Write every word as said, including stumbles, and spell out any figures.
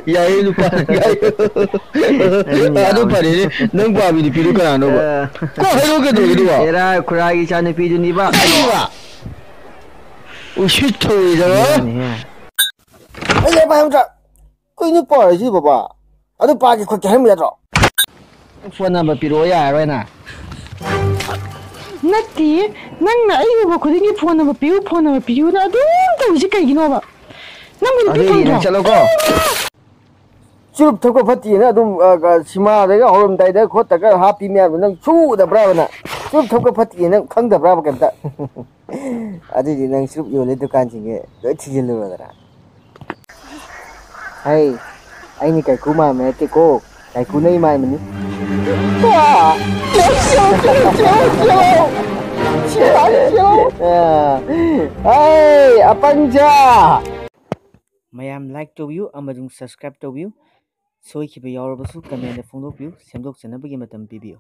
ꯌꯥꯏꯌꯦ, ꯅꯨꯄꯥ, ꯌꯥꯏꯌꯦ꯫ ꯅꯪ ꯑꯗꯨ ꯌꯥꯝ ꯐꯔꯦꯅꯦ, ꯅꯪ ꯄꯥꯝꯃꯤ ꯅꯨꯄꯤꯗꯨ ꯀꯅꯥꯅꯣꯕ? ꯑ꯫ ꯀꯣ, ꯍꯥꯏꯔꯛꯑꯣ, ꯀꯩꯗꯧꯔꯒꯦ ꯑꯗꯨꯕꯣ? ꯑꯦꯔꯥ, ꯈꯨꯔꯥꯏꯒꯤ ꯏꯆꯥꯅꯨꯄꯤꯗꯨꯅꯤꯕ꯫ ꯀꯔꯤꯕ? ꯎꯁꯤꯠ ꯊꯑꯣꯏꯗꯕ꯫ ꯕꯦꯔꯥꯅꯤꯍꯦ꯫ ꯑꯩ ꯂꯥꯏꯔꯤꯛ ꯄꯥꯏ ꯉꯝꯗ꯭ꯔꯦ꯫ ꯀꯩꯅꯣ ꯄꯥꯔꯤꯁꯤ ꯕꯕꯥ? ꯑꯗꯨ ꯄꯥꯒꯦ ꯈꯣꯠꯀꯦ ꯍꯥꯏꯔꯝꯕ ꯌꯥꯗ꯭ꯔꯣ? ꯐꯣꯟ ꯅꯝꯕꯔ ꯄꯤꯔꯛꯑꯣ ꯌꯥꯔꯔꯣꯏꯅ꯫ ꯅꯠꯇꯦ, ꯅꯪꯅ ꯑꯩ ꯎꯕ ꯈꯨꯗꯤꯡꯒꯤ ꯐꯣꯟ ꯅꯝꯕꯔ ꯄꯤꯌꯨ, ꯐꯣꯟ ꯅꯝꯕꯔ ꯄꯤꯌꯨꯅ ꯑꯗꯨꯝ ꯇꯧꯔꯤꯁꯦ ꯀꯩꯒꯤꯅꯣꯕ? ꯅꯪꯕꯨ ꯅꯨꯄꯤ ꯑꯗꯨꯗꯤ ꯐꯪꯗ꯭ꯔꯣ? ꯅꯪ ꯆꯠꯂꯣꯀꯣ꯫ ꯆꯨꯔꯨꯞ ꯊꯛꯄ ꯐꯠꯇꯦꯅ ꯑꯗꯨꯝ, ꯑ, ꯑ, ꯁꯤꯃꯥꯗꯒ ꯍꯧꯔꯝꯗꯥꯏꯗ ꯈꯣꯠꯇꯒ ꯍꯥꯞꯄꯤ ꯃꯌꯥꯝꯗꯣ ꯅꯪ ꯁꯨꯗꯕ꯭ꯔꯥꯕ ꯅꯪ? ꯆꯨꯔꯨꯞ ꯊꯛꯄ ꯐꯠꯇꯦꯅ ꯅꯪ ꯈꯪꯗꯕ꯭ꯔꯥꯕ ꯀꯩꯝꯇ? ꯑꯗꯨꯏꯗꯤ ꯅꯪ ꯆꯨꯔꯨꯞ ꯌꯣꯜꯂꯤ ꯗꯨꯀꯥꯟꯁꯤꯡꯁꯦ ꯂꯣꯏ ꯊꯤꯖꯤꯜꯂꯨꯔꯣꯗꯅ꯫ ꯍꯩ, ꯑꯩꯅ ꯀꯥꯏꯀꯨ ꯃꯥꯟꯕ ꯅꯠꯇꯦꯀꯣ, ꯀꯥꯏꯀꯨꯅ ꯑꯩ ꯃꯥꯟꯕꯅꯤ꯫ ꯑ, ꯍꯩ, ꯑꯄꯪꯖꯥ! ꯃꯌꯥꯝ like ꯇꯧꯕꯤꯌꯨ ꯑꯃꯁꯨꯡ subscribe ꯇꯧꯕꯤꯌꯨ꯫ ꯁꯣꯏꯈꯤꯕ ꯌꯥꯎꯔꯕꯁꯨ comment ꯐꯣꯡꯗꯣꯛꯄꯤꯌꯨ, ꯁꯦꯝꯗꯣꯛꯆꯅꯕꯒꯤ ꯃꯇꯝ ꯄꯤꯕꯤꯌꯨ꯫